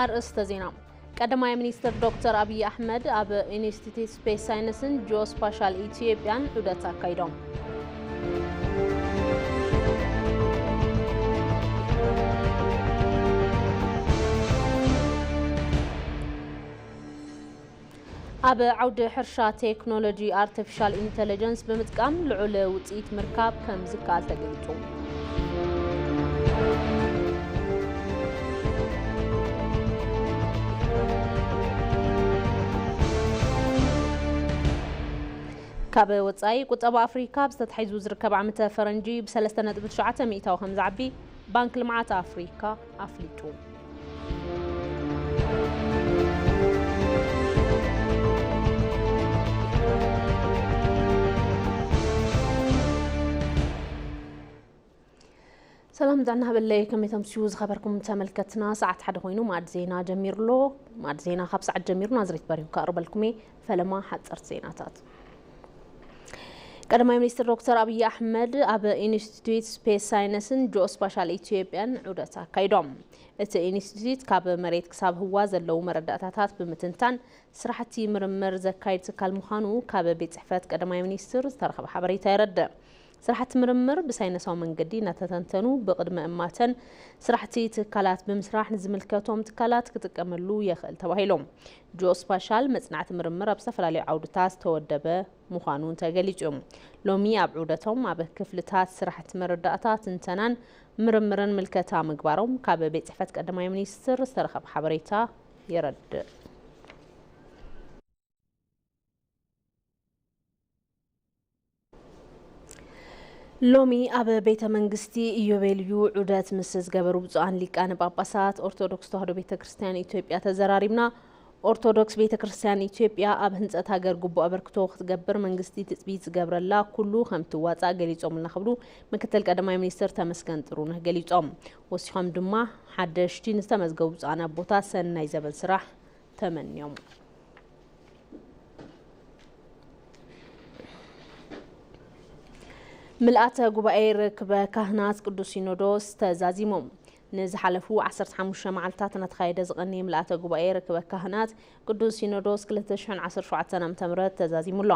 ኣርእስተ ዜና። ቀዳማይ ሚኒስትር ዶክተር ኣብይ ኣሕመድ ኣብ ኢንስቲትዩት ስፔስ ሳይንስን ጂኦስፓሻል ኢትዮጵያን ዑደት ኣካይዶም። ኣብ ዓውዲ ሕርሻ ቴክኖሎጂ ኣርቲፊሻል ኢንተለጀንስ ብምጥቃም ልዑል ውፅኢት ምርካብ ከም ዝከኣል ተገሊጹ። ካብ ወጻኢ፣ ቁጠባ ኣፍሪካ ብዝተታሒዙ ዝርከብ ዓመተ ፈረንጂ ብሰለስተ ነጥቢ ትሽዓተ ሚእታዊ ከም ዝዓቢ ባንክ ልምዓት ኣፍሪካ ኣፍሊጡ። ሰላም ጥዕና ሃበለይ፣ ከመይ ተምስዩ ዝኸበርኩም ተመልከትና? ሰዓት ሓደ ኮይኑ ማዕድ ዜና ጀሚሩ ኣሎ። ማዕድ ዜና ካብ ሰዓት ጀሚሩ ናዝሬት በሪሁ ከቕርበልኩም እየ። ፈለማ ሓፀርቲ ዜናታት። ቀዳማይ ሚኒስትር ዶክተር ኣብይ ኣሕመድ ኣብ ኢንስቲትዩት ስፔስ ሳይንስን ጂኦስፓሻል ኢትዮጵያን ዑደት ኣካይዶም። እቲ ኢንስቲትዩት ካብ መሬት ክሳብ ህዋ ዘለዉ መረዳእታታት ብምትንታን ስራሕቲ ምርምር ዘካይድ ትካል ምዃኑ ካብ ቤት ጽሕፈት ቀዳማይ ሚኒስትር ዝተረኸበ ሓበሬታ የረድእ። ስራሕቲ ምርምር ብሳይንሳዊ መንገዲ እናተተንተኑ ብቕድመ እማተን ስራሕቲ ትካላት ብምስራሕ ንዝምልከቶም ትካላት ክጥቀመሉ የኽእል ተባሂሎም። ጂኦስፓሻል መጽናዕቲ ምርምር ኣብ ዝተፈላለዩ ዓውድታት ዝተወደበ ምዃኑ ተገሊጹ። ሎሚ ኣብ ዑደቶም ኣብ ክፍልታት ስራሕቲ መረዳእታ ትንተናን ምርምርን ምልከታ ምግባሮም ካብ ቤት ጽሕፈት ቀዳማይ ሚኒስትር ዝተረኸበ ሓበሬታ የረድእ። ሎሚ ኣብ ቤተ መንግስቲ ኢዮቤልዩ ዑደት ምስ ዝገበሩ ብፁዓን ሊቃነ ጳጳሳት ኦርቶዶክስ ተዋህዶ ቤተ ክርስቲያን ኢትዮጵያ ተዘራሪብና። ኦርቶዶክስ ቤተ ክርስቲያን ኢትዮጵያ ኣብ ህንጸት ሃገር ግቡእ ኣበርክቶ ክትገብር መንግስቲ ትጽቢት ዝገብረላ ኩሉ ከም ትዋጻእ ገሊጾምልና ክብሉ ምክትል ቀዳማይ ሚኒስትር ተመስገን ጥሩነህ ገሊጾም። ወሲኾም ድማ ሓደሽቲ ንዝተመዝገቡ ብፁዓን ኣቦታት ሰናይ ዘበን ስራሕ ተመንዮም። ምልኣተ ጉባኤ ርክበ ካህናት ቅዱስ ሲኖዶስ ተዛዚሞም። ንዝሓለፉ ዓሰርተ ሓሙሽተ መዓልታት እናተኻየደ ዝቐነየ ምልኣተ ጉባኤ ርክበ ካህናት ቅዱስ ሲኖዶስ ክልተ ሽሕን ዓሰርተ ሸውዓተን ዓመተ ምህረት ተዛዚሙ ኣሎ።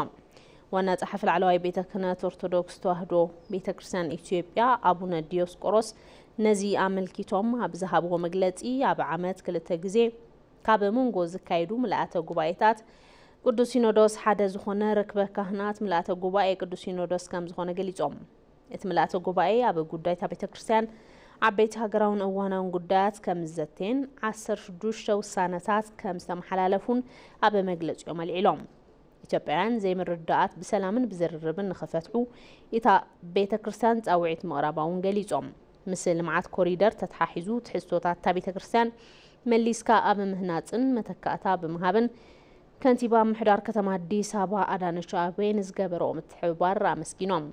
ዋና ጸሓፊ ላዕለዋይ ቤተ ክህነት ኦርቶዶክስ ተዋህዶ ቤተ ክርስቲያን ኢትዮጵያ ኣቡነ ዲዮስቆሮስ ነዚ ኣመልኪቶም ኣብ ዝሃብዎ መግለጺ፣ ኣብ ዓመት ክልተ ግዜ ካብ መንጎ ዝካየዱ ምልኣተ ጉባኤታት ቅዱስ ሲኖዶስ ሓደ ዝኾነ ርክበ ካህናት ምልኣተ ጉባኤ ቅዱስ ሲኖዶስ ከም ዝኾነ ገሊጾም። እቲ ምልኣተ ጉባኤ ኣብ ጉዳይታ ቤተ ክርስቲያን ዓበይቲ ሃገራውን እዋናውን ጉዳያት ከም ዝዘቴን ዓሰርተ ሽዱሽተ ውሳነታት ከም ዝተመሓላለፉን ኣብ መግለጺኦም ኣልዒሎም። ኢትዮጵያውያን ዘይምርድዳኣት ብሰላምን ብዝርርብን ንኽፈትሑ እታ ቤተ ክርስቲያን ጻውዒት ምቕራባ እውን ገሊጾም። ምስ ልምዓት ኮሪደር ተተሓሒዙ ትሕዝቶታት እታ ቤተ ክርስቲያን መሊስካ ኣብ ምህናጽን መተካእታ ብምሃብን ከንቲባ ምምሕዳር ከተማ ኣዲስ ኣበባ ኣዳነች ኣቤቤ ንዝገበረኦ ምትሕብባር ኣመስጊኖም።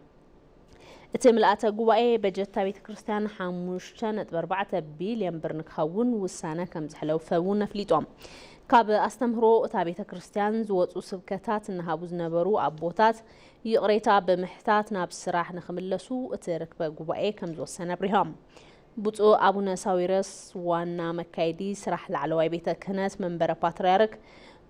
እቲ ምልኣተ ጉባኤ በጀት እታ ቤተ ክርስቲያን ሓሙሽተ ነጥቢ ኣርባዕተ ቢልዮን ብር ንክኸውን ውሳነ ከም ዘሕለፈ እውን ኣፍሊጦም። ካብ ኣስተምህሮ እታ ቤተ ክርስቲያን ዝወፁ ስብከታት እናሃቡ ዝነበሩ ኣቦታት ይቕሬታ ብምሕታት ናብ ስራሕ ንክምለሱ እቲ ርክበ ጉባኤ ከም ዝወሰነ ኣብሪሆም። ብፁዕ ኣቡነ ሳዊረስ ዋና መካየዲ ስራሕ ላዕለዋይ ቤተ ክህነት መንበረ ፓትርያርክ፣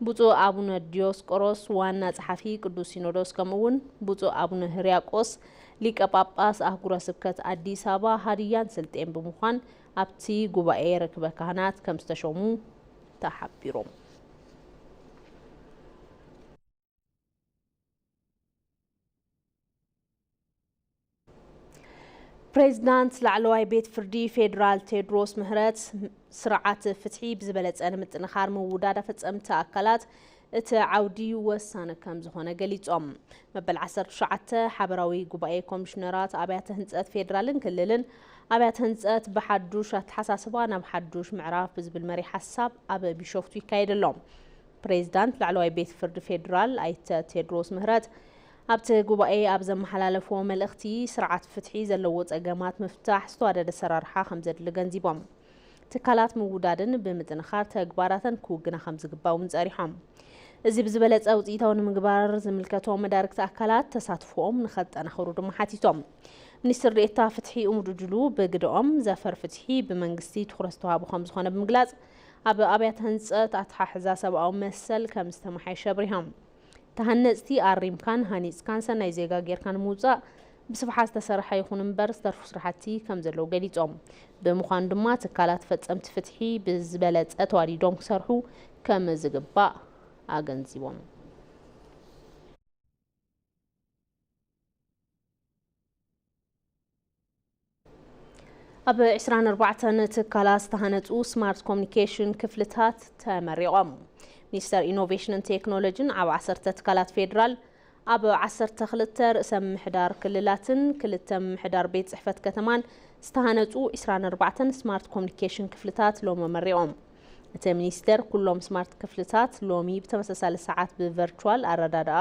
ብፁዕ ኣቡነ ዲዮስቆሮስ ዋና ጸሓፊ ቅዱስ ሲኖዶስ፣ ከምኡ እውን ብፁዕ ኣቡነ ህርያቆስ ሊቀ ጳጳስ ኣህጉረ ስብከት ኣዲስ ኣበባ ሃዲያን ስልጤን ብምዃን ኣብቲ ጉባኤ ርክበ ካህናት ከም ዝተሾሙ ተሓቢሮም። ፕሬዚዳንት ላዕለዋይ ቤት ፍርዲ ፌዴራል ቴድሮስ ምህረት፣ ስርዓት ፍትሒ ብዝበለጸ ንምጥንኻር ምውዳድ ኣፈጸምቲ ኣካላት እቲ ዓውዲ ወሳኒ ከም ዝኾነ ገሊጾም። መበል ዓሰርተ ትሽዓተ ሓበራዊ ጉባኤ ኮሚሽነራት ኣብያተ ህንጸት ፌዴራልን ክልልን፣ ኣብያተ ህንጸት ብሓዱሽ ኣተሓሳስባ ናብ ሓዱሽ ምዕራፍ ብዝብል መሪሕ ሓሳብ ኣብ ቢሾፍቱ ይካየድ ኣሎ። ፕሬዚዳንት ላዕለዋይ ቤት ፍርዲ ፌዴራል ኣይተ ቴድሮስ ምህረት ኣብቲ ጉባኤ ኣብ ዘመሓላለፍዎ መልእኽቲ፣ ስርዓት ፍትሒ ዘለዎ ጸገማት ምፍታሕ ዝተዋደደ ኣሰራርሓ ከም ዘድሊ ገንዚቦም፣ ትካላት ምውዳድን ብምጥንኻር ተግባራተን ክውግና ከም ዝግባእ እውን ጸሪሖም። እዚ ብዝበለጸ ውጽኢታዊ ንምግባር ዝምልከቶም መዳርግቲ ኣካላት ተሳትፎኦም ንኸጠናኽሩ ድማ ሓቲቶም። ሚኒስትር ዴኤታ ፍትሒ እሙድ ጁሉ ብግደኦም፣ ዘፈር ፍትሒ ብመንግስቲ ትኹረት ዝተዋህቦ ከም ዝኾነ ብምግላጽ፣ ኣብ ኣብያተ ህንፀት ኣተሓሕዛ ሰብኣዊ መሰል ከም ዝተመሓየሸ ኣብሪሆም። ተሃነፅቲ ኣሪምካን ሃኒፅካን ሰናይ ዜጋ ጌርካ ንምውፃእ ብስፍሓት ዝተሰርሐ ይኹን እምበር ዝተርፉ ስራሕቲ ከም ዘለዉ ገሊፆም። ብምዃኑ ድማ ትካላት ፈፀምቲ ፍትሒ ብዝበለፀ ተዋዲዶም ክሰርሑ ከም ዝግባእ ኣገንዚቦም። ኣብ ዕስራን ኣርባዕተን ትካላት ዝተሃነፁ ስማርት ኮሚኒኬሽን ክፍልታት ተመሪቖም። ሚኒስተር ኢኖቬሽንን ቴክኖሎጂን ኣብ ዓሰርተ ትካላት ፌዴራል፣ ኣብ ዓሰርተ ክልተ ርእሰ ምምሕዳር ክልላትን ክልተ ምምሕዳር ቤት ጽሕፈት ከተማን ዝተሃነፁ ዕስራን ኣርባዕተን ስማርት ኮሚኒኬሽን ክፍልታት ሎሚ መሪቖም። እቲ ሚኒስቴር ኩሎም ስማርት ክፍልታት ሎሚ ብተመሳሳሊ ሰዓት ብቨርቹዋል ኣረዳድኣ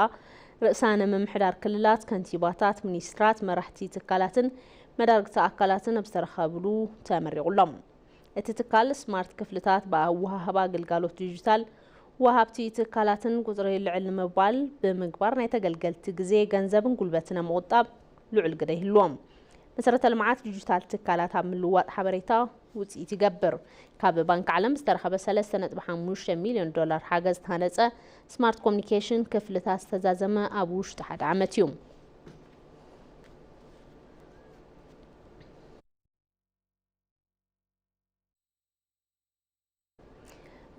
ርእሳነ ምምሕዳር ክልላት፣ ከንቲባታት፣ ሚኒስትራት፣ መራሕቲ ትካላትን መዳርግቲ ኣካላትን ኣብ ዝተረኸብሉ ተመሪቑሎም። እቲ ትካል ስማርት ክፍልታት ብኣወሃህባ ግልጋሎት ዲጂታል ወሃብቲ ትካላትን ቁፅሪ ልዕል ንምባል ብምግባር ናይ ተገልገልቲ ግዜ፣ ገንዘብን ጉልበትን ኣብ ምቑጣብ ልዑል ግደ ይህልዎም። መሰረተ ልምዓት ዲጂታል ትካላት ኣብ ምልዋጥ ሓበሬታ ውፅኢት ይገብር። ካብ ባንክ ዓለም ዝተረኸበ ሰለስተ ነጥቢ ሓሙሽተ ሚልዮን ዶላር ሓገዝ ዝተሃነፀ ስማርት ኮሚኒኬሽን ክፍልታት ዝተዛዘመ ኣብ ውሽጢ ሓደ ዓመት እዩ።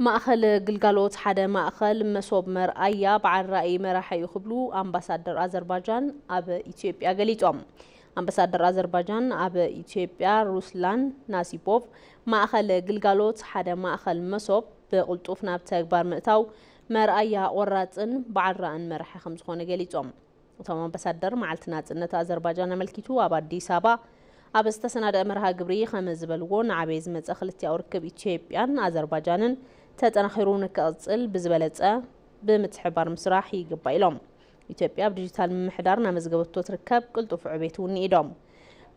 ማእኸል ግልጋሎት ሓደ ማእኸል መሶብ መርኣያ በዓል ራእይ መራሒ እዩ ክብሉ ኣምባሳደር ኣዘርባጃን ኣብ ኢትዮጵያ ገሊጾም። ኣምባሳደር ኣዘርባጃን ኣብ ኢትዮጵያ ሩስላን ናሲፖቭ ማእኸል ግልጋሎት ሓደ ማእኸል መሶብ ብቕልጡፍ ናብ ተግባር ምእታው መርኣያ ቆራፅን በዓል ራእን መራሒ ከምዝኾነ ገሊጾም። እቶም ኣምባሳደር መዓልቲ ናጽነት ኣዘርባጃን ኣመልኪቱ ኣብ ኣዲስ ኣበባ ኣብ ዝተሰናደአ መርሃ ግብሪ ከም ዝበልዎ፣ ንዓበየ ዝመጸ ክልቲኣዊ ርክብ ኢትዮጵያን ኣዘርባጃንን ተጠናኺሩ ንክቕጽል ብዝበለጸ ብምትሕብባር ምስራሕ ይግባእ ኢሎም። ኢትዮጵያ ኣብ ዲጂታል ምምሕዳር እናመዝገበቶ ትርከብ ቅልጡፍ ዕቤት እውን ንኢዶም።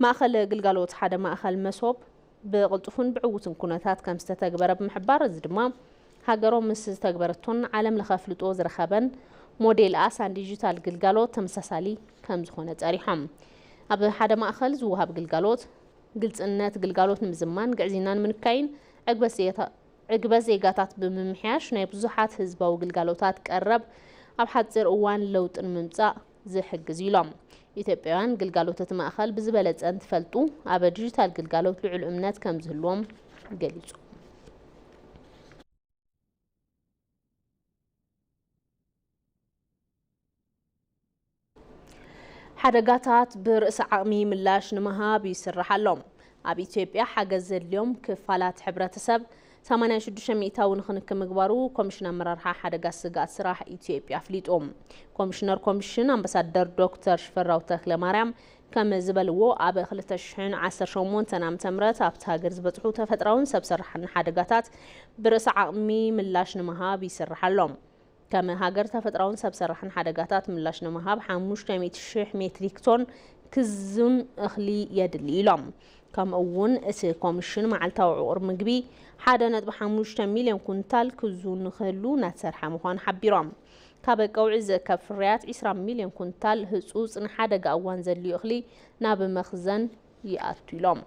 ማእኸል ግልጋሎት ሓደ ማእኸል መሶብ ብቕልጡፍን ብዕዉትን ኩነታት ከም ዝተተግበረ ብምሕባር፣ እዚ ድማ ሃገሮም ምስ ዝተግበረቶን ዓለም ለኸ ኣፍልጦ ዝረኸበን ሞዴል ኣሳን ዲጂታል ግልጋሎት ተመሳሳሊ ከም ዝኾነ ጸሪሖም። ኣብ ሓደ ማእኸል ዝወሃብ ግልጋሎት ግልጽነት፣ ግልጋሎት ንምዝማን ግዕዝይና ንምንካይን ዕግበት ዜታ-፣ ዕግበት ዜጋታት ብምምሕያሽ ናይ ብዙሓት ህዝባዊ ግልጋሎታት ቀረብ ኣብ ሓጺር እዋን ለውጢ ንምምጻእ ዝሕግዝ ኢሎም። ኢትዮጵያውያን ግልጋሎት እቲ ማእኸል ብዝበለፀ እንትፈልጡ ኣብ ዲጂታል ግልጋሎት ልዑል እምነት ከም ዝህልዎም ገሊጹ። ሓደጋታት ብርእሲ ዓቕሚ ምላሽ ንምሃብ ይስራሕ ኣሎ። ኣብ ኢትዮጵያ ሓገዝ ዘድልዮም ክፋላት ሕብረተሰብ ሰማንያ ሽዱሽተ ሚእታዊ ንክንክን ምግባሩ ኮሚሽን ኣመራርሓ ሓደጋ ስግኣት ስራሕ ኢትዮጵያ ኣፍሊጡ። ኮሚሽነር ኮሚሽን ኣምባሳደር ዶክተር ሽፈራው ተክለ ማርያም ከም ዝበልዎ፣ ኣብ ክልተ ሽሕን ዓሰርተ ሸሞንተን ዓመተ ምህረት ኣብቲ ሃገር ዝበፅሑ ተፈጥራውን ሰብ ሰራሕን ሓደጋታት ብርእሲ ዓቕሚ ምላሽ ንምሃብ ይስራሕ ኣሎ። ከም ሃገር ተፈጥራውን ሰብ ሰራሕን ሓደጋታት ምላሽ ንምሃብ ሓሙሽተ ሚእቲ ሽሕ ሜትሪክ ቶን ክዙን እኽሊ የድሊ ኢሎም። ከምኡ እውን እቲ ኮሚሽን መዓልታዊ ዕቑር ምግቢ ሓደ ነጥቢ ሓሙሽተ ሚልዮን ኩንታል ክዙን ንክህሉ እናተሰርሐ ምዃኑ ሓቢሮም። ካብ ቀውዒ ዝእከብ ፍርያት ዒስራ ሚልዮን ኩንታል ህጹጽ ንሓደጋ እዋን ዘድልዩ እኽሊ ናብ መኽዘን ይኣቱ ኢሎም።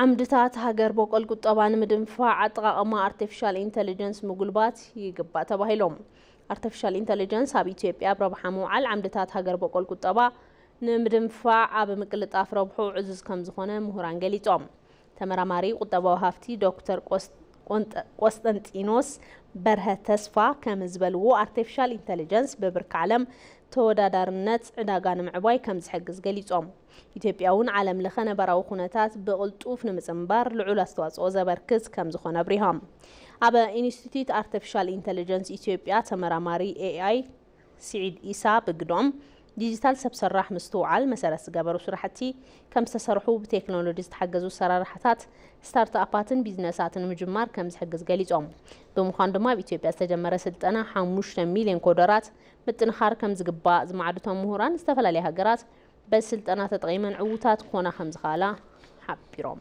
ዓምድታት ሃገር በቆል ቁጠባ ንምድንፋዕ ኣጠቓቕማ ኣርቲፊሻል ኢንተሊጀንስ ምጉልባት ይግባእ ተባሂሎም። ኣርቲፊሻል ኢንተሊጀንስ ኣብ ኢትዮጵያ ኣብ ረብሓ ምውዓል ዓምድታት ሃገር በቆል ቁጠባ ንምድንፋዕ ኣብ ምቅልጣፍ ረብሑ ዕዙዝ ከም ዝኾነ ምሁራን ገሊጾም። ተመራማሪ ቁጠባዊ ሃፍቲ ዶክተር ቆስ-፣ ቆንጠ-፣ ቆስጠንጢኖስ በርሀ ተስፋ ከም ዝበልዎ፣ ኣርቲፊሻል ኢንተሊጀንስ ብብርኪ ዓለም ተወዳዳርነት ዕዳጋ ንምዕባይ ከም ዝሕግዝ ገሊጾም። ኢትዮጵያ እውን ዓለም ለኸ ነባራዊ ኩነታት ብቕልጡፍ ንምጽንባር ልዑል ኣስተዋጽኦ ዘበርክት ከም ዝኾነ ኣብሪሆም። ኣብ ኢንስቲትዩት ኣርቲፊሻል ኢንተሊጀንስ ኢትዮጵያ ተመራማሪ ኤ ኣይ ስዒድ ኢሳ ብግዶም፣ ዲጂታል ሰብ ሰራሕ ምስትውዓል መሰረት ዝገበሩ ስራሕቲ ከም ዝተሰርሑ፣ ብቴክኖሎጂ ዝተሓገዙ ኣሰራርሓታት ስታርትኣፓትን ቢዝነሳትን ንምጅማር ከም ዝሕግዝ ገሊጾም። ብምዃኑ ድማ ኣብ ኢትዮጵያ ዝተጀመረ ስልጠና ሓሙሽተ ሚልዮን ኮደራት ምጥንኻር ከም ዝግባእ ዝመዓዱ እቶም ምሁራን፣ ዝተፈላለያ ሃገራት በዚ ስልጠና ተጠቒመን ዕዉታት ክኾና ከም ዝኽኣላ ሓቢሮም።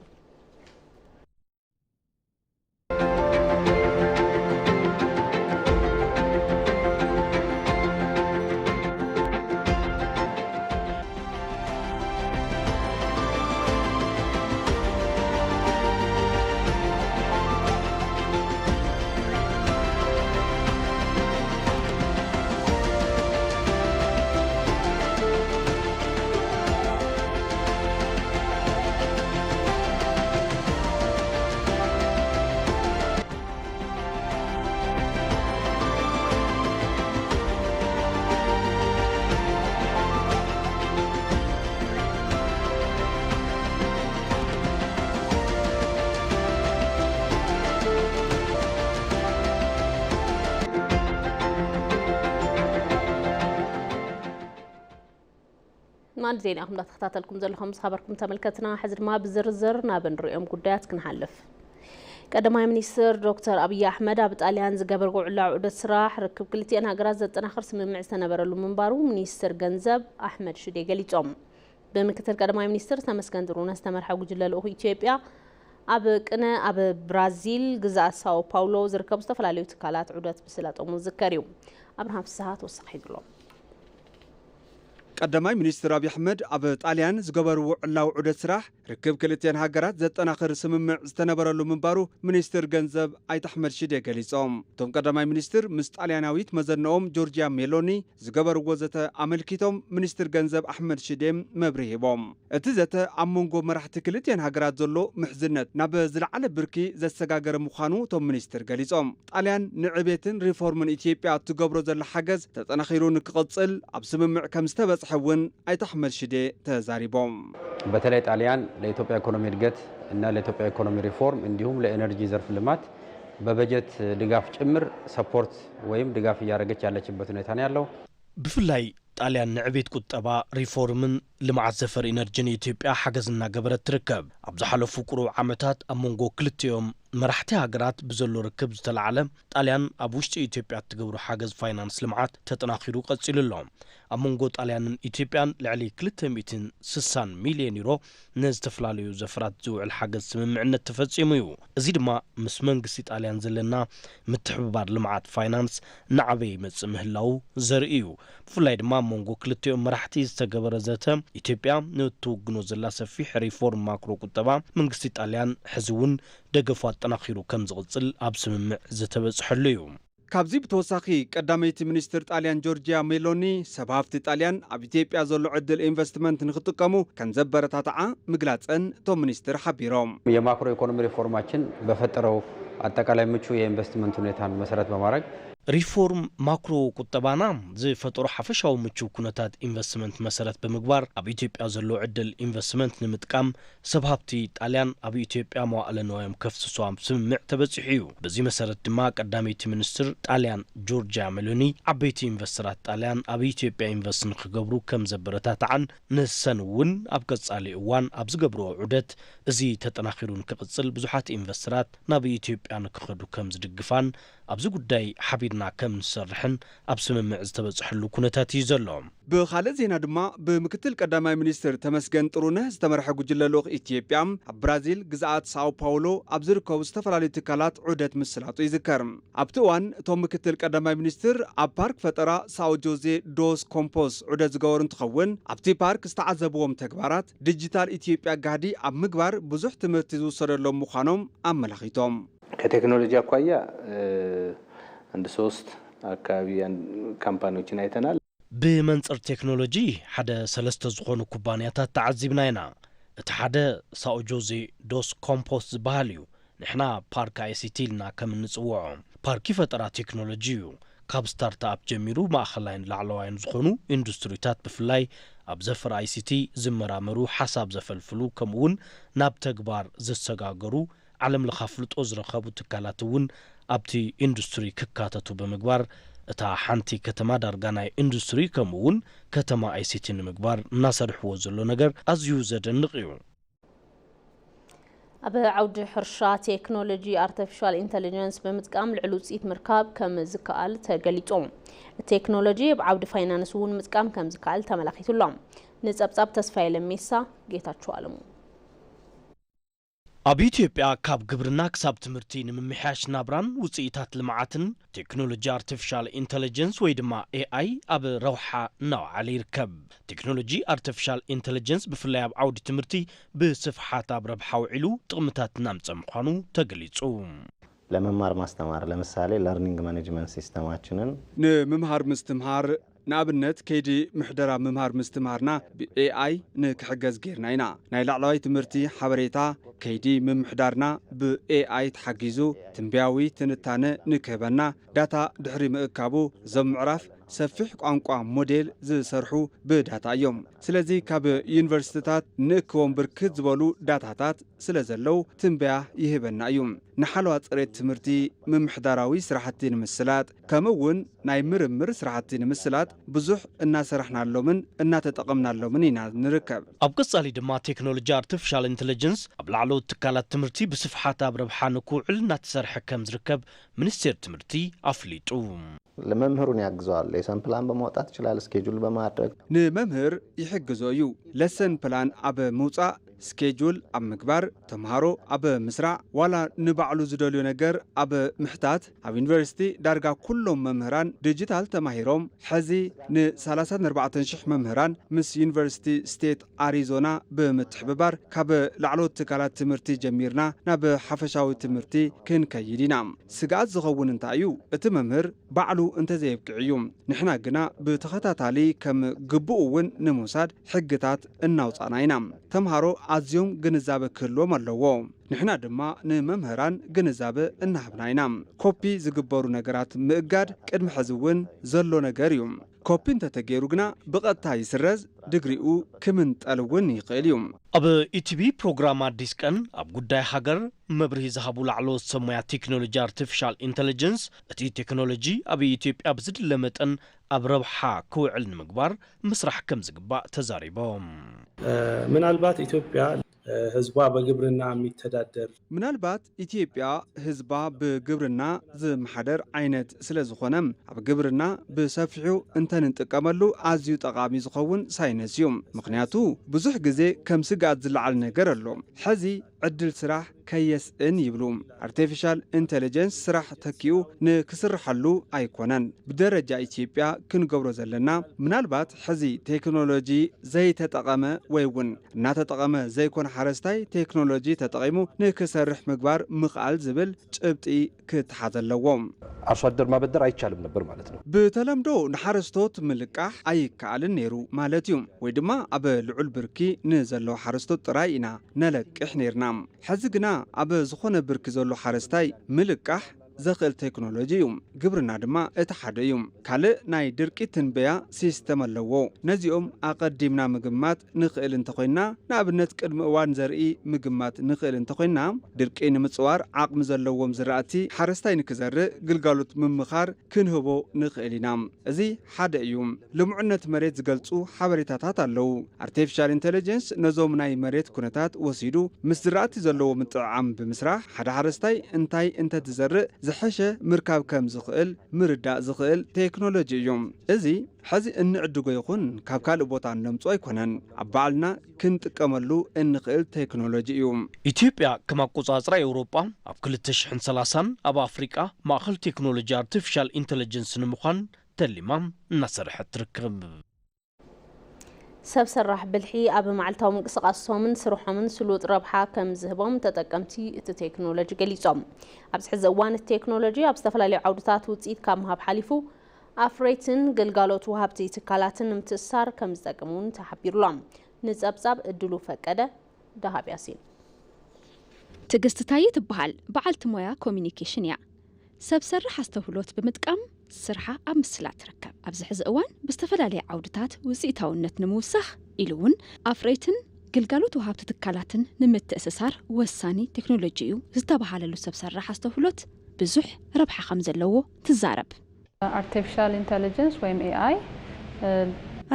ማዕድ ዜናኹም እንዳተኸታተልኩም ዘለኹም ዝኸበርኩም ተመልከትና፣ ሕዚ ድማ ብዝርዝር ናብ እንሪኦም ጉዳያት ክንሓልፍ። ቀዳማይ ሚኒስትር ዶክተር ኣብይ ኣሕመድ ኣብ ጣልያን ዝገበርዎ ዕላዊ ዑደት ስራሕ ርክብ ክልቲኤን ሃገራት ዘጠናኽር ስምምዕ ዝተነበረሉ ምንባሩ ሚኒስትር ገንዘብ ኣሕመድ ሽዴ ገሊጾም። ብምክትል ቀዳማይ ሚኒስትር ተመስገን ጥሩነህ ዝተመርሐ ጉጅለ ልኡኽ ኢትዮጵያ ኣብ ቅነ ኣብ ብራዚል ግዝኣት ሳኦ ፓውሎ ዝርከቡ ዝተፈላለዩ ትካላት ዑደት ምስላጦም ዝዝከር እዩ። ኣብርሃም ፍስሃ ተወሳኺ ሒዙ ኣሎ። ቀዳማይ ሚኒስትር ኣብይ ኣሕመድ ኣብ ጣልያን ዝገበርዎ ዕላዊ ዑደት ስራሕ ርክብ ክልቲኤን ሃገራት ዘጠናኽር ስምምዕ ዝተነበረሉ ምንባሩ ሚኒስትር ገንዘብ ኣይተ ኣሕመድ ሽዴ ገሊጾም። እቶም ቀዳማይ ሚኒስትር ምስ ጣልያናዊት መዘነኦም ጆርጂያ ሜሎኒ ዝገበርዎ ዘተ ኣመልኪቶም ሚኒስትር ገንዘብ ኣሕመድ ሽዴ መብርሂ ሂቦም። እቲ ዘተ ኣብ መንጎ መራሕቲ ክልቲኤን ሃገራት ዘሎ ምሕዝነት ናብ ዝለዓለ ብርኪ ዘሰጋገረ ምዃኑ እቶም ሚኒስትር ገሊጾም። ጣልያን ንዕቤትን ሪፎርምን ኢትዮጵያ እትገብሮ ዘላ ሓገዝ ተጠናኺሩ ንክቕጽል ኣብ ስምምዕ ከም ዝተበጽሐ እውን ኣይተ ኣሕመድ ሽዴ ተዛሪቦም። በተለይ ጣሊያን ለኢትዮጵያ ኢኮኖሚ እድገት እና ለኢትዮጵያ ኢኮኖሚ ሪፎርም እንዲሁም ለኤነርጂ ዘርፍ ልማት በበጀት ድጋፍ ጭምር ሰፖርት ወይም ድጋፍ እያደረገች ያለችበት ሁኔታ ነው ያለው። ብፍላይ ጣልያን ንዕቤት ቁጠባ፣ ሪፎርምን ልምዓት ዘፈር ኢነርጂን ኢትዮጵያ ሓገዝ እናገበረት ትርከብ። ኣብ ዝሓለፉ ቁሩብ ዓመታት ኣብ መንጎ ክልቲኦም መራሕቲ ሃገራት ብዘሎ ርክብ ዝተላዕለ ጣልያን ኣብ ውሽጢ ኢትዮጵያ እትገብሮ ሓገዝ ፋይናንስ ልምዓት ተጠናኺሩ ቀፂሉ ኣሎ። ኣብ መንጎ ጣልያንን ኢትዮጵያን ልዕሊ ክልተ ሚእትን ስሳን ሚልዮን ዩሮ ንዝተፈላለዩ ዘፈራት ዝውዕል ሓገዝ ስምምዕነት ተፈፂሙ እዩ። እዚ ድማ ምስ መንግስቲ ጣልያን ዘለና ምትሕብባር ልምዓት ፋይናንስ እናዓበየ ይመፅእ ምህላዉ ዘርኢ እዩ። ብፍላይ ድማ ኣብ መንጎ ክልቲኦም መራሕቲ ዝተገበረ ዘተ ኢትዮጵያ ንእትውግኖ ዘላ ሰፊሕ ሪፎርም ማክሮ ቁጠባ መንግስቲ ጣልያን ሕዚ እውን ደገፉ ኣጠናኺሩ ከም ዝቕፅል ኣብ ስምምዕ ዝተበፅሐሉ እዩ። ካብዚ ብተወሳኺ ቀዳመይቲ ሚኒስትር ጣልያን ጆርጂያ ሜሎኒ ሰብ ሃፍቲ ጣልያን ኣብ ኢትዮጵያ ዘሎ ዕድል ኢንቨስትመንት ንክጥቀሙ ከም ዘበረታትዓ ምግላፀን እቶም ሚኒስትር ሓቢሮም። የማክሮ ኢኮኖሚ ሪፎርማችን በፈጠረው አጠቃላይ ምቹ የኢንቨስትመንት ሁኔታን መሰረት በማድረግ ሪፎርም ማክሮ ቁጠባና ዝፈጠሮ ሓፈሻዊ ምቹው ኩነታት ኢንቨስትመንት መሰረት ብምግባር ኣብ ኢትዮጵያ ዘሎ ዕድል ኢንቨስትመንት ንምጥቃም ሰብ ሃብቲ ጣልያን ኣብ ኢትዮጵያ መዋእለ ንዋዮም ከፍስሱ ኣብ ስምምዕ ተበጺሑ እዩ። በዚ መሰረት ድማ ቀዳመይቲ ሚኒስትር ጣልያን ጆርጂያ ሜሎኒ ዓበይቲ ኢንቨስተራት ጣልያን ኣብ ኢትዮጵያ ኢንቨስት ንክገብሩ ከም ዘበረታትዓን ንሰን እውን ኣብ ቀጻሊ እዋን ኣብ ዝገብርኦ ዑደት እዚ ተጠናኺሩ ንክቕጽል ብዙሓት ኢንቨስተራት ናብ ኢትዮጵያ ንክኸዱ ከም ዝድግፋን ኣብዚ ጉዳይ ሓቢርና ከም ንሰርሕን ኣብ ስምምዕ ዝተበጽሐሉ ኩነታት እዩ ዘሎ። ብኻልእ ዜና ድማ ብምክትል ቀዳማይ ሚኒስትር ተመስገን ጥሩነህ ዝተመርሐ ጉጅለ ልኡኽ ኢትዮጵያ ኣብ ብራዚል ግዝኣት ሳኦ ፓውሎ ኣብ ዝርከቡ ዝተፈላለዩ ትካላት ዑደት ምስላጡ ይዝከር። ኣብቲ እዋን እቶም ምክትል ቀዳማይ ሚኒስትር ኣብ ፓርክ ፈጠራ ሳኦ ጆዜ ዶስ ኮምፖስ ዑደት ዝገበሩ እንትኸውን ኣብቲ ፓርክ ዝተዓዘብዎም ተግባራት ዲጂታል ኢትዮጵያ ጋህዲ ኣብ ምግባር ብዙሕ ትምህርቲ ዝውሰደሎም ምዃኖም ኣመላኺቶም። ከቴክኖሎጂ አኳያ አንድ ሶስት አካባቢ ካምፓኒዎችን አይተናል። ብመንፅር ቴክኖሎጂ ሓደ ሰለስተ ዝኾኑ ኩባንያታት ተዓዚብና ኢና። እቲ ሓደ ሳኦ ጆዜ ዶስ ኮምፖስ ዝበሃል እዩ። ንሕና ፓርክ ኣይሲቲ ኢልና ከም እንፅውዖ ፓርኪ ፈጠራ ቴክኖሎጂ እዩ። ካብ ስታርትኣፕ ጀሚሩ ማእኸላይን ላዕለዋይን ዝኾኑ ኢንዱስትሪታት ብፍላይ ኣብ ዘፈር ኣይሲቲ ዝመራመሩ ሓሳብ ዘፈልፍሉ ከምኡ እውን ናብ ተግባር ዝሰጋገሩ ዓለም ለኸ ኣፍልጦ ዝረኸቡ ትካላት እውን ኣብቲ ኢንዱስትሪ ክካተቱ ብምግባር እታ ሓንቲ ከተማ ዳርጋ ናይ ኢንዱስትሪ ከምኡ እውን ከተማ ኣይሲቲ ንምግባር እናሰርሕዎ ዘሎ ነገር ኣዝዩ ዘደንቕ እዩ። ኣብ ዓውዲ ሕርሻ ቴክኖሎጂ ኣርተፊሻል ኢንተሊጀንስ ብምጥቃም ልዑል ውፅኢት ምርካብ ከም ዝከኣል ተገሊፁ። ቴክኖሎጂ ኣብ ዓውዲ ፋይናንስ እውን ምጥቃም ከም ዝከኣል ተመላኺቱ ኣሎ። ንፀብፃብ ተስፋዬ ለሜሳ፣ ጌታቸው ኣለሙ። ኣብ ኢትዮጵያ ካብ ግብርና ክሳብ ትምህርቲ ንምምሕያሽ ናብራን ውፅኢታት ልምዓትን ቴክኖሎጂ ኣርቲፊሻል ኢንተለጀንስ ወይ ድማ ኤኣይ ኣብ ረብሓ እናወዓለ ይርከብ። ቴክኖሎጂ ኣርቲፊሻል ኢንተለጀንስ ብፍላይ ኣብ ዓውዲ ትምህርቲ ብስፍሓት ኣብ ረብሓ ውዒሉ ጥቕምታት እናምፀ ምዃኑ ተገሊፁ። ለመማር ማስተማር ለምሳሌ ለርኒንግ ማኔጅመንት ሲስተማችንን ንምምሃር ምስትምሃር ንኣብነት ከይዲ ምሕደራ ምምሃር ምስትምሃርና ብኤኣይ ንክሕገዝ ጌርና ኢና። ናይ ላዕለዋይ ትምህርቲ ሓበሬታ ከይዲ ምምሕዳርና ብኤኣይ ተሓጊዙ ትንበያዊ ትንታነ ንክህበና ዳታ ድሕሪ ምእካቡ እዞም ምዕራፍ ሰፊሕ ቋንቋ ሞዴል ዝሰርሑ ብዳታ እዮም። ስለዚ ካብ ዩኒቨርሲቲታት ንእክቦም ብርክት ዝበሉ ዳታታት ስለ ዘለዉ ትንበያ ይህበና እዩ። ንሓለዋ ጽሬት ትምህርቲ፣ ምምሕዳራዊ ስራሕቲ ንምስላጥ፣ ከምኡ እውን ናይ ምርምር ስራሕቲ ንምስላጥ ብዙሕ እናሰራሕናሎምን እናተጠቐምናሎምን ኢና ንርከብ። ኣብ ቀጻሊ ድማ ቴክኖሎጂ ኣርቲፊሻል ኢንተለጀንስ ኣብ ላዕለዎት ትካላት ትምህርቲ ብስፍሓት ኣብ ረብሓ ንክውዕል እናተሰርሐ ከም ዝርከብ ሚኒስቴር ትምህርቲ ኣፍሊጡ። ለመምህሩን ያግዘዋል። ሌሰን ፕላን በማውጣት ይችላል፣ ስኬጁል በማድረግ። ንመምህር ይሕግዞ እዩ። ለሰን ፕላን ኣብ ምውጻእ፣ ስኬጁል ኣብ ምግባር፣ ተምሃሮ ኣብ ምስራዕ፣ ዋላ ንባዕሉ ዝደልዮ ነገር ኣብ ምሕታት። ኣብ ዩኒቨርሲቲ ዳርጋ ኩሎም መምህራን ዲጂታል ተማሂሮም፣ ሕዚ ን ሰላሳን ኣርባዕተን ሽሕ መምህራን ምስ ዩኒቨርሲቲ ስቴት ኣሪዞና ብምትሕብባር ካብ ላዕለዎት ትካላት ትምህርቲ ጀሚርና ናብ ሓፈሻዊ ትምህርቲ ክንከይድ ኢና። ስግኣት ዝኸውን እንታይ እዩ? እቲ መምህር ባዕሉ እንተዘየብቅዕ እዩ። ንሕና ግና ብተኸታታሊ ከም ግቡእ እውን ንምውሳድ ሕግታት እናውጻእና ኢና። ተምሃሮ ኣዝዮም ግንዛበ ክህልዎም ኣለዎ። ንሕና ድማ ንመምህራን ግንዛበ እናሃብና ኢና። ኮፒ ዝግበሩ ነገራት ምእጋድ ቅድሚ ሕዚ እውን ዘሎ ነገር እዩ። ኮፒ እንተተገይሩ ግና ብቐጥታ ይስረዝ፣ ድግሪኡ ክምንጠል እውን ይኽእል እዩ። ኣብ ኢቲቪ ፕሮግራም ኣዲስ ቀን ኣብ ጉዳይ ሃገር መብርሂ ዝሃቡ ላዕለዎት ሰብ ሞያ ቴክኖሎጂ ኣርቲፊሻል ኢንተለጀንስ እቲ ቴክኖሎጂ ኣብ ኢትዮጵያ ብዝድለ መጠን ኣብ ረብሓ ክውዕል ንምግባር ምስራሕ ከም ዝግባእ ተዛሪቦም። ምናልባት ኢትዮጵያ ህዝቧ በግብርና የሚተዳደር ምናልባት ኢትዮጵያ ህዝባ ብግብርና ዝመሓደር ዓይነት ስለ ዝኾነ ኣብ ግብርና ብሰፊሑ እንተንጥቀመሉ ኣዝዩ ጠቓሚ ዝኸውን ሳይንስ እዩ። ምኽንያቱ ብዙሕ ግዜ ከም ስግኣት ዝለዓል ነገር ኣሎ። ሕዚ ዕድል ስራሕ ከየስእን ይብሉ። ኣርቲፊሻል ኢንተለጀንስ ስራሕ ተኪኡ ንክስርሐሉ ኣይኮነን። ብደረጃ ኢትዮጵያ ክንገብሮ ዘለና ምናልባት ሕዚ ቴክኖሎጂ ዘይተጠቐመ ወይ እውን እናተጠቐመ ዘይኮነ ሓረስታይ ቴክኖሎጂ ተጠቒሙ ንክሰርሕ ምግባር ምኽኣል ዝብል ጭብጢ ክተሓዝ ኣለዎ። አርሶ አደር ማበደር አይቻልም ነበር ማለት ነው። ብተለምዶ ንሓረስቶት ምልቃሕ ኣይከኣልን ነይሩ ማለት እዩ። ወይ ድማ ኣብ ልዑል ብርኪ ንዘለዉ ሓረስቶት ጥራይ ኢና ነለቅሕ ነይርና። ሕዚ ግና ኣብ ዝኾነ ብርኪ ዘሎ ሓረስታይ ምልቃሕ ዘኽእል ቴክኖሎጂ እዩ። ግብርና ድማ እቲ ሓደ እዩ። ካልእ ናይ ድርቂ ትንበያ ሲስተም ኣለዎ። ነዚኦም ኣቐዲምና ምግማት ንኽእል እንተኾይንና፣ ንኣብነት ቅድሚ እዋን ዘርኢ ምግማት ንኽእል እንተኾይንና፣ ድርቂ ንምጽዋር ዓቕሚ ዘለዎም ዝራእቲ ሓረስታይ ንክዘርእ ግልጋሎት ምምኻር ክንህቦ ንኽእል ኢና። እዚ ሓደ እዩ። ልሙዕነት መሬት ዝገልጹ ሓበሬታታት ኣለዉ። ኣርቲፊሻል ኢንተለጀንስ ነዞም ናይ መሬት ኩነታት ወሲዱ ምስ ዝራእቲ ዘለዎ ምጥዕዓም ብምስራሕ ሓደ ሓረስታይ እንታይ እንተትዘርእ ዝሐሸ ምርካብ ከም ዝኽእል ምርዳእ ዝኽእል ቴክኖሎጂ እዩ። እዚ ሕዚ እንዕድጎ ይኹን ካብ ካልእ ቦታ እነምጽኦ ኣይኮነን። ኣብ ባዕልና ክንጥቀመሉ እንኽእል ቴክኖሎጂ እዩ። ኢትዮጵያ ከም ኣቆጻጽራ ኤውሮጳ ኣብ ክልተ ሽሕን ሰላሳን ኣብ ኣፍሪቃ ማእኸል ቴክኖሎጂ ኣርቲፊሻል ኢንተለጀንስ ንምዃን ተሊማ እናሰርሐት ትርከብ። ሰብ ሰራሕ ብልሒ ኣብ መዓልታዊ ምንቅስቓሶምን ስርሖምን ስሉጥ ረብሓ ከም ዝህቦም ተጠቀምቲ እቲ ቴክኖሎጂ ገሊጾም። ኣብዚ ሕዚ እዋን እቲ ቴክኖሎጂ ኣብ ዝተፈላለዩ ዓውድታት ውፅኢት ካብ ምሃብ ሓሊፉ ኣፍረይትን ግልጋሎት ወሃብቲ ትካላትን ንምትእስሳር ከም ዝጠቅም እውን ተሓቢሩሎም። ንፀብፃብ እድሉ ፈቀደ ዳሃብ ያሲን። ትዕግስቲ ታየ ትበሃል። በዓልቲ ሞያ ኮሚኒኬሽን እያ። ሰብ ሰርሕ ኣስተውህሎት ብምጥቃም ስርሓ ኣብ ምስላጥ ትርከብ። ኣብዚ ሕዚ እዋን ብዝተፈላለየ ዓውድታት ውፅኢታውነት ንምውሳኽ ኢሉ እውን ኣፍረይትን ግልጋሎት ወሃብቲ ትካላትን ንምትእስሳር ወሳኒ ቴክኖሎጂ እዩ ዝተባሃለሉ ሰብ ሰርሕ ኣስተውህሎት ብዙሕ ረብሓ ከም ዘለዎ ትዛረብ። ኣርቲፊሻል ኢንተለጀንስ ወይም ኤኣይ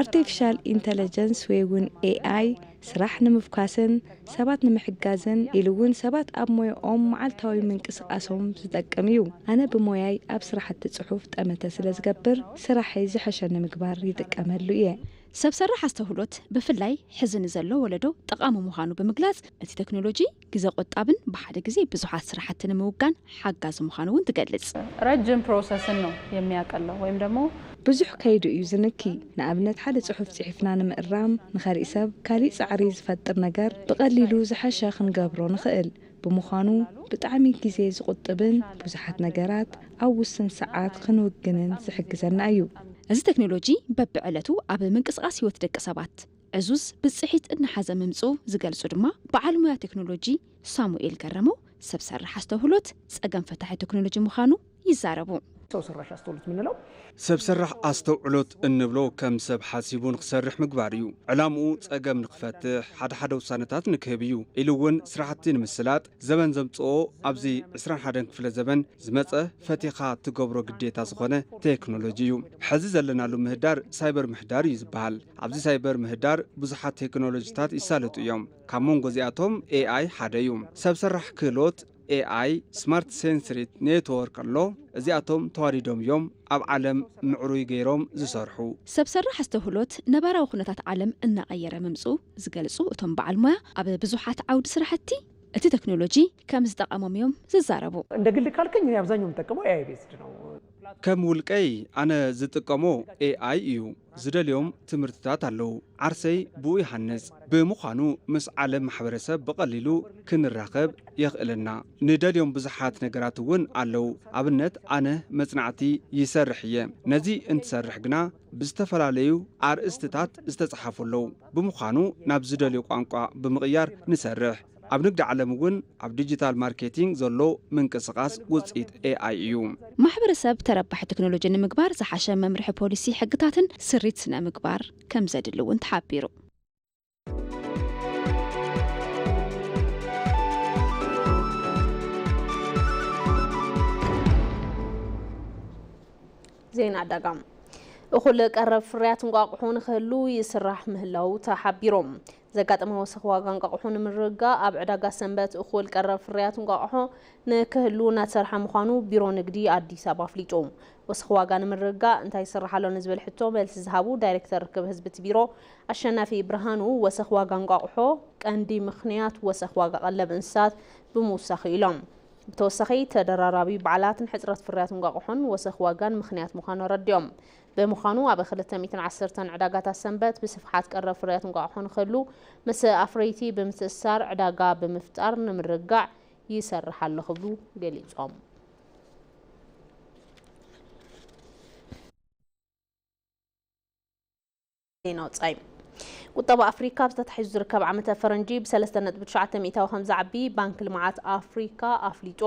ኣርቲፊሻል ኢንተለጀንስ ወይ እውን ኤኣይ ስራሕ ንምፍኳስን ሰባት ንምሕጋዝን ኢሉ እውን ሰባት ኣብ ሞያኦም መዓልታዊ ምንቅስቓሶም ዝጠቅም እዩ። ኣነ ብሞያይ ኣብ ስራሕቲ ፅሑፍ ጠመተ ስለ ዝገብር ስራሐይ ዝሐሸ ንምግባር ይጥቀመሉ እየ። ሰብ ሰራሕ ኣስተውህሎት ብፍላይ ሕዚ ንዘሎ ወለዶ ጠቓሚ ምዃኑ ብምግላጽ እቲ ቴክኖሎጂ ግዘ ቆጣብን ብሓደ ግዜ ብዙሓት ስራሕቲ ንምውጋን ሓጋዚ ምዃኑ እውን ትገልጽ። ረጅም ፕሮሰስን ነው የሚያቀለው ወይም ደግሞ ብዙሕ ከይዱ እዩ ዝንኪ። ንኣብነት ሓደ ጽሑፍ ጽሒፍና ንምእራም ንኸሪእ ሰብ ካሊእ ጻዕሪ ዝፈጥር ነገር ብቐሊሉ ዝሐሸ ክንገብሮ ንኽእል ብምዃኑ ብጣዕሚ ግዜ ዝቑጥብን ብዙሓት ነገራት ኣብ ውስን ሰዓት ክንውግንን ዝሕግዘና እዩ። እዚ ቴክኖሎጂ በብዕለቱ ኣብ ምንቅስቓስ ህይወት ደቂ ሰባት ዕዙዝ ብፅሒት እናሓዘ ምምፅኡ ዝገልፁ ድማ በዓል ሙያ ቴክኖሎጂ ሳሙኤል ገረመው ሰብ ሰራሕ ኣስተውህሎት ፀገም ፈታሒ ቴክኖሎጂ ምዃኑ ይዛረቡ። ሰው ሰራሽ አስተውሎት የምንለው ሰብ ሰራሕ ኣስተውዕሎት እንብሎ ከም ሰብ ሓሲቡ ንክሰርሕ ምግባር እዩ። ዕላምኡ ጸገም ንክፈትሕ፣ ሓደ ሓደ ውሳነታት ንክህብ እዩ። ኢሉ እውን ስራሕቲ ንምስላጥ ዘበን ዘምጽኦ ኣብዚ ዕስራን ሓደን ክፍለ ዘበን ዝመጸ ፈቲኻ ትገብሮ ግዴታ ዝኾነ ቴክኖሎጂ እዩ። ሕዚ ዘለናሉ ምህዳር ሳይበር ምህዳር እዩ ዝበሃል። ኣብዚ ሳይበር ምህዳር ብዙሓት ቴክኖሎጂታት ይሳለጡ እዮም። ካብ መንጎ እዚኣቶም ኤኣይ ሓደ እዩ። ሰብ ሰራሕ ክህሎት ኤኣይ፣ ስማርት ሴንስሪት ኔትወርክ ኣሎ። እዚኣቶም ተዋዲዶም እዮም ኣብ ዓለም ምዕሩይ ገይሮም ዝሰርሑ። ሰብ ሰራሕ ኣስተውህሎት ነባራዊ ኩነታት ዓለም እናቐየረ ምምፅኡ ዝገልፁ እቶም በዓል ሞያ፣ ኣብ ብዙሓት ዓውዲ ስራሕቲ እቲ ቴክኖሎጂ ከም ዝጠቐሞም እዮም ዝዛረቡ። እንደ ግል ካልከኝ እኔ አብዛኛው የምጠቀመው ኤአይ ቤዝድ ነው። ከም ውልቀይ ኣነ ዝጥቀሞ ኤኣይ እዩ። ዝደልዮም ትምህርትታት ኣለዉ። ዓርሰይ ብኡ ይሃንጽ። ብምዃኑ ምስ ዓለም ማሕበረሰብ ብቐሊሉ ክንራኸብ የኽእለና። ንደልዮም ብዙሓት ነገራት እውን ኣለዉ። ኣብነት ኣነ መጽናዕቲ ይሰርሕ እየ። ነዚ እንትሰርሕ ግና ብዝተፈላለዩ ኣርእስትታት ዝተጽሓፉ ኣለዉ። ብምዃኑ ናብ ዝደልዮ ቋንቋ ብምቕያር ንሰርሕ። ኣብ ንግዲ ዓለም እውን ኣብ ዲጂታል ማርኬቲንግ ዘሎ ምንቅስቓስ ውፅኢት ኤኣይ እዩ። ማሕበረሰብ ተረባሒ ቴክኖሎጂ ንምግባር ዝሓሸ መምርሒ ፖሊሲ፣ ሕግታትን ስሪት ስነ ምግባር ከም ዘድሊ እውን ተሓቢሩ። ዜና ዕዳጋ። እኹል ቀረብ ፍርያት እንቋቑሖ ንኽህሉ ይስራሕ ምህላዉ ተሓቢሩ። ዘጋጠመ ወሰኽ ዋጋ እንቋቑሖ ንምርግጋእ ኣብ ዕዳጋ ሰንበት እኹል ቀረብ ፍርያት እንቋቑሖ ንክህሉ እናተሰርሐ ምዃኑ ቢሮ ንግዲ ኣዲስ ኣበባ ኣፍሊጡ። ወሰኽ ዋጋ ንምርግጋእ እንታይ ይስራሕ ኣሎ ንዝብል ሕቶ መልሲ ዝሃቡ ዳይሬክተር ርክብ ህዝቢ እቲ ቢሮ ኣሸናፊ ብርሃኑ፣ ወሰኽ ዋጋ እንቋቑሖ ቀንዲ ምኽንያት ወሰኽ ዋጋ ቀለብ እንስሳት ብምውሳኽ ኢሎም። ብተወሳኺ ተደራራቢ በዓላትን ሕፅረት ፍርያት እንቋቑሖን ወሰኽ ዋጋን ምኽንያት ምዃኑ ኣረዲኦም። ብምዃኑ ኣብ ክልተ ሚእትን ዓሰርተን ዕዳጋታት ሰንበት ብስፍሓት ቀረብ ፍርያት እንቋቑሖ ንክህሉ ምስ ኣፍረይቲ ብምትእስሳር ዕዳጋ ብምፍጣር ንምርግጋዕ ይሰርሕ ኣሎ ክብሉ ገሊጾም። ዜና ወጻኢ። ቁጠባ ኣፍሪካ ኣብ ዝተታሒዙ ዝርከብ ዓመተ ፈረንጂ ብሰለስተ ነጥቢ ትሽዓተ ሚእታዊ ከም ዝዓቢ ባንክ ልምዓት ኣፍሪካ ኣፍሊጡ።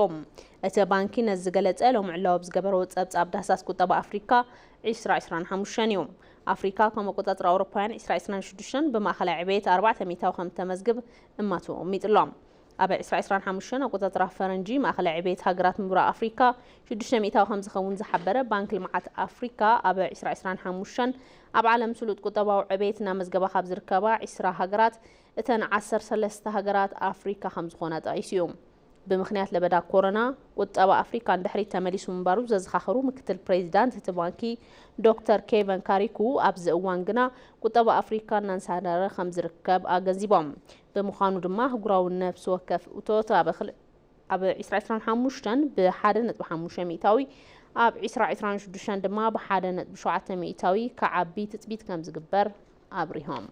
እቲ ባንኪ ነዚ ዝገለጸ ሎሚ ዕላዊ ኣብ ዝገበሮ ጸብጻብ ዳህሳስ ቁጠባ ኣፍሪካ ዕስራ ዕስራን ሓሙሽተን እዩ። ኣፍሪካ ከም ኣቆጻጽራ ኣውሮፓውያን ዕስራ ዕስራን ሽዱሽተን ብማእኸላይ ዕቤት ኣርባዕተ ሚእታዊ ከም እተመዝግብ እማቱ ኣቐሚጡ ኣሎ። ኣብ ዕስራ ዕስራን ሓሙሽተን ኣቆጻጽራ ፈረንጂ ማእኸላይ ዕቤት ሃገራት ምብራቕ ኣፍሪካ ሽዱሽተ ሚእታዊ ከም ዝኸውን ዝሓበረ ባንክ ልምዓት ኣፍሪካ፣ ኣብ ዕስራ ዕስራን ሓሙሽተን ኣብ ዓለም ስሉጥ ቁጠባዊ ዕቤት እናመዝገባ ካብ ዝርከባ ዕስራ ሃገራት እተን ዓሰርተ ሰለስተ ሃገራት ኣፍሪካ ከም ዝኾና ጠቒሱ እዩ። ብምኽንያት ለበዳ ኮሮና ቁጠባ ኣፍሪካ ንድሕሪት ተመሊሱ ምንባሩ ዘዘኻኸሩ ምክትል ፕሬዚዳንት እቲ ባንኪ ዶክተር ኬቨን ካሪኩ፣ ኣብዚ እዋን ግና ቁጠባ ኣፍሪካ እናንሳደረ ከም ዝርከብ ኣገንዚቦም። ብምዃኑ ድማ ኣህጉራዊ ነፍሲ ወከፍ እቶት ኣብ ክል-፣ ኣብ ዕስራ ዕስራን ሓሙሽተን ብሓደ ነጥቢ ሓሙሽተ ሚእታዊ፣ ኣብ ዕስራ ዕስራን ሽዱሽተን ድማ ብሓደ ነጥቢ ሸውዓተ ሚእታዊ ክዓቢ ትጽቢት ከም ዝግበር ኣብሪሆም።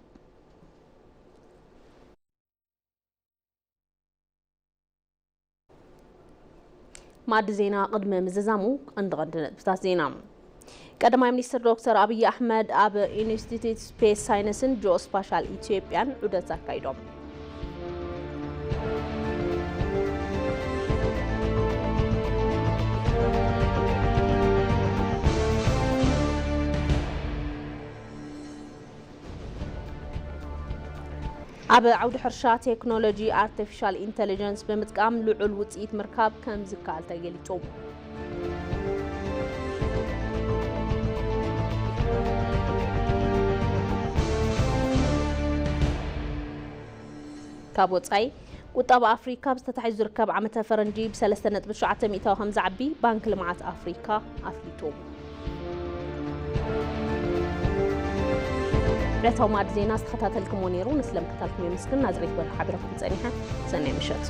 ማዕዲ ዜና ቅድሚ ምዝዛሙ ቀንዲ ቀንዲ ነጥብታት ዜና። ቀዳማይ ሚኒስትር ዶክተር ኣብይ ኣሕመድ ኣብ ኢንስቲትዩት ስፔስ ሳይንስን ጂኦስፓሻል ኢትዮጵያን ዑደት ኣካይዶም። ኣብ ዓውዲ ሕርሻ ቴክኖሎጂ ኣርቲፊሻል ኢንተሊጀንስ ብምጥቃም ልዑል ውፅኢት ምርካብ ከም ዝከኣል ተገሊፁ። ካብ ወፃኢ፣ ቁጠባ ኣፍሪካ ብዝተታሒዙ ዝርከብ ዓመተ ፈረንጂ ብሰለስተ ነጥቢ ትሽዓተ ሚእታዊ ከም ዝዓቢ ባንክ ልምዓት ኣፍሪካ ኣፍሊጡ። ዕለታዊ ማዕዲ ዜና ዝተኸታተልኩሞ ነይሩ። ንስለ ምክታልኩም የመስግን። ናዝሬት በርሀ ሓቢረኩም ጸኒሐ። ሰናይ ምሸት።